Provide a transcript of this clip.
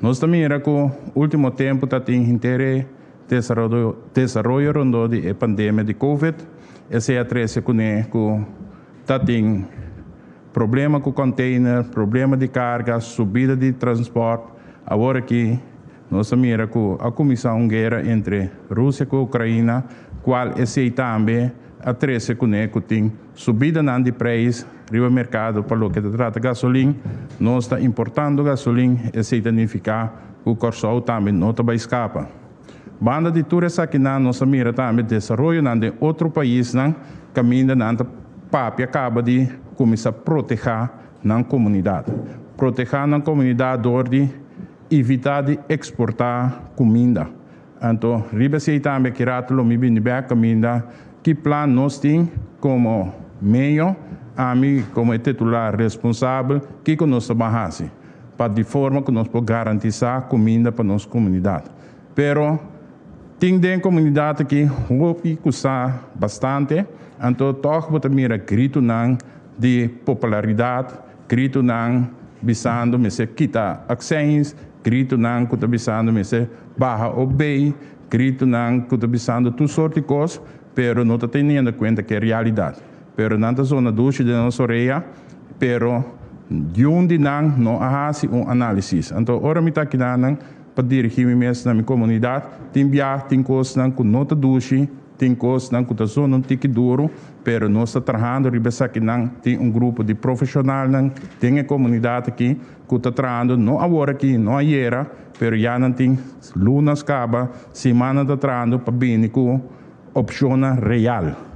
Nos ta mira ku último tempu ta tin henter e desaroyo rondó di e pandemia di Covid. Esei a trese kuné ku ta tin problema ku container, problema di karga, subida di transpòrt. Awor aki nos ta mira ku a kuminsá un guera entre Rusia ku Ukraina, kual esei tambe a trese kuné ku tin subidanan di preis riba merkado pa loke ta trata gasolin. Nos ta importando gasolin, esei ta nifiká ku Kòrsou tambe no ta bai skapa. Banda di tur esakinan nos a mira tambe desaroyonan den otro paisnan kaminda nan ta papia kaba di kuminsá protehá nan komunidat. Protehá nan komunidat dor di evitá di eksportá kuminda. Anto riba esei tambe aki rato lo mi bini bek kaminda ki plan nos tin komo meyo, ami komo e titular responsabel, kiko nos ta ban hasi pa di forma ku nos por garantisá kuminda pa nos komunidat. Pero tin den komunidat aki hopi ku sa bastante, anto tòg bo ta mira gritunan di popularidat, gritunan bisando mester kita akseins, gritunan ku ta bisando mester baha OB, gritunan ku ta bisando tur sort di kos, pero no ta teniendo kuenta ku e realidat. Pero nan ta zona dushi den nos orea, pero niun di nan no a hasi un análisis. Anto ora mi ta akinan pa dirigí mi mes na mi komunidat, tin bia tin kosnan ku no ta dushi, tin kosnan ku ta zona un tiki duru, pero nos ta trahando riba esakinan. Tin un grupo di profeshonalnan den e komunidat aki ku ta trahando, no awor aki, no ayera, pero ya nan tin lunas kaba, simannan ta trahando pa bini ku opshonnan real.